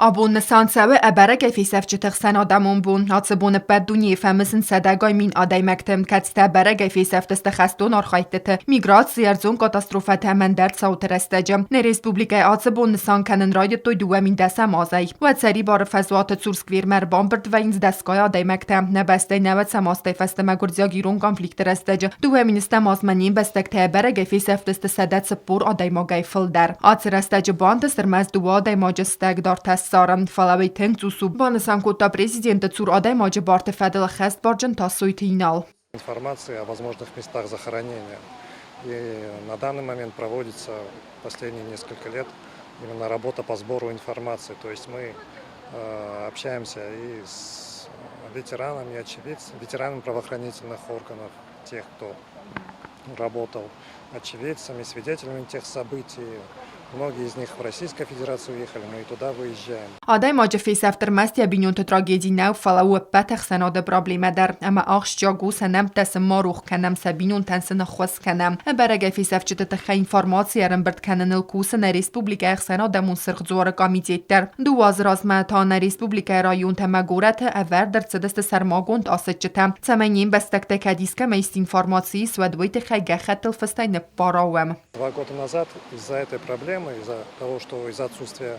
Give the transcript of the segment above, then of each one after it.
Абон нысан цӕуы ӕбӕрӕгӕй фесӕфджыты хсӕн адӕмон бон. Ацы бон ӕппӕт дунейы фӕмысынц сӕдӕгай мин адӕймӕгты, кӕцытӕ ӕбӕрӕгӕй фесӕфтысты хӕстон архӕйдтыты, миграцийы, ӕрдзон катастрофӕтӕ ӕмӕ ӕндӕр цауты рӕстӕджы. Нӕ республикӕйы ацы бон нысан кӕнын райдыдтой 2010 азӕй. Уӕд сӕрибары фӕзуаты цур сквермӕ ӕрбамбырд вӕййынц дӕсгай адӕймӕгтӕ. Нӕ бӕстӕйы нӕуӕдзӕм азтӕй фӕстӕмӕ гуырдзиаг-ирон конфликты рӕстӕджы 2010 азмӕ не мбӕстӕгтӕ ӕбӕрӕгӕй фесӕфтысты 140 адӕймагӕй фылдӕр. Ацы рӕстӕджы бантыст ӕрмӕст дыууӕ адӕймаджы стӕгдартӕ ссарын, фӕлӕ уый тынг цъус у, банысан кодта президенты цур адӕймаджы барты фӕдыл ӕххӕстбарджын Тасойты Инал. Информация о возможных местах захоронения. И на данный момент проводится последние несколько лет именно работа по сбору информации. То есть мы общаемся и с ветеранами, очевидцами, ветеранами правоохранительных органов, тех, кто работал очевидцами, свидетелями тех событий. Многие из них в Российскую Федерацию уехали, мы и туда выезжаем. Адӕймаджы фесӕфт ӕрмӕст йӕ бинонты трагеди нӕу, фӕлӕ у ӕппӕт ӕхсӕнады проблемӕ дӕр, ӕмӕ ахсджиаг у сӕ нӕмттӕ сын ма рох кӕнӕм, сӕ бинонтӕн сын ӕххуыс кӕнӕм. Ӕбӕрӕгӕй фесӕфджыты тыххӕй информаци ӕрӕмбырд кӕныныл кусы нӕ республикӕйы ӕхсӕнадӕмон Сырх Дзуары комитет дӕр. Дыууӕ азы размӕ та нӕ республикӕйы районтӕ ӕмӕ горӕты ӕвӕрд ӕрцыдысты сӕрмагонд асыччытӕ, цӕмӕй не мбӕстӕгтӕ кӕд искӕмӕ ист информаци ис, уӕд уый тыххӕй гӕххӕттыл фыстӕй ныппарауӕм. 2 года назад из-за этой проблемы, из-за того, что из-за отсутствия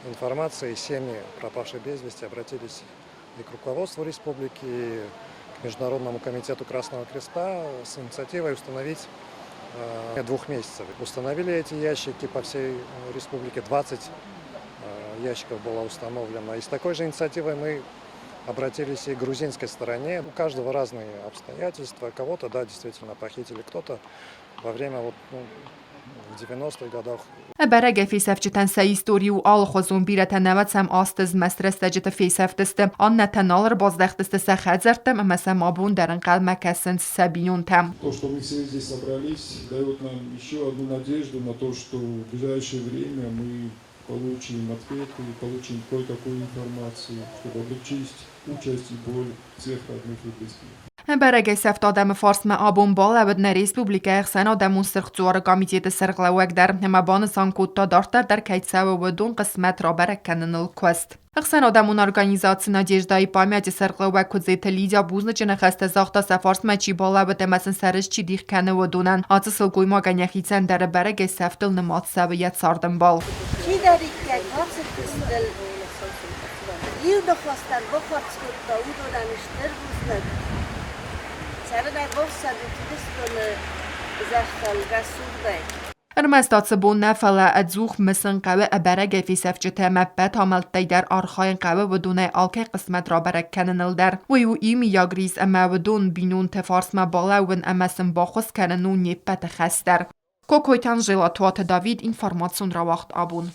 информации семьи пропавших без вести обратились и к руководству республики, и к Международному комитету Красного Креста с инициативой установить 2 месяцев. Установили эти ящики по всей республике, 20 ящиков было установлено. И с такой же инициативой мы обратились и к грузинской стороне. У каждого разные обстоятельства. Кого-то, да, действительно похитили, кто-то во время вот, ну, в 90-х годах. Ӕбӕрӕгӕй фесӕфджытӕн сӕ истори у алыхуызон, бирӕтӕ нӕуӕдзӕм азты змӕст рӕстӕджыты фесӕфтысты, аннӕтӕ нал ӕрбаздӕхтысты сӕ хӕдзӕрттӕм ӕмӕ сӕм абон дӕр ӕнхъӕлмӕ кӕсынц сӕ бинонтӕ. То, что мы все здесь собрались, дает нам еще одну надежду на то, что в ближайшее время мы получим ответы, получим кое-какую информацию, чтобы облегчить участь и боль всех родных и близких. Ӕбӕрӕгӕй сӕфт адӕмы фарсмӕ абон балӕууыд нӕ республикӕйы ӕхсӕнадӕмон Сырх Дзуары комитеты сӕргълӕууӕг дӕр ӕмӕ банысан кодта, дарддӕр дӕр кӕй цӕуы уыдон хъысмӕт рабӕрӕг кӕныныл куыст. Ӕхсӕнадӕмон организаци «Надежда и память»-ы сӕргълӕууӕг Куыдзеты Лидия бузныджы ныхӕстӕ загъта, сӕ фарсмӕ чи балӕууыд ӕмӕ сын сӕ рыст чи дих кӕны, уыдонӕн. Ацы сылгоймагӕн йӕхицӕн дӕр ӕбӕрӕгӕй сӕфтыл нымад цӕуы йӕ цардӕмбал. Чидӕриддӕр бацыдысты, иу ныхӕстӕн бахардз кодта, уыдонӕн стыр бузныг. Цӕрынӕй бафсӕдут Ирыстоны зӕххыл рӕсугъдӕй. Ӕрмӕст ацы бон нӕ, фӕлӕ ӕдзух мысын хъӕуы ӕбӕрӕгӕй фесӕфджытӕ ӕмӕ ӕппӕт амӕлттӕй дӕр архайын хъӕуы уыдонӕй алкӕй хъысмӕт рабӕрӕг кӕныныл дӕр. Уый у иумиаг рис ӕмӕ уыдон бинонты фарсмӕ балӕууын ӕмӕ сын баххуыс кӕнын у не ппӕты хӕс дӕр. Кокойты Анжела, Туаты Давид, информацион рауагъд абон.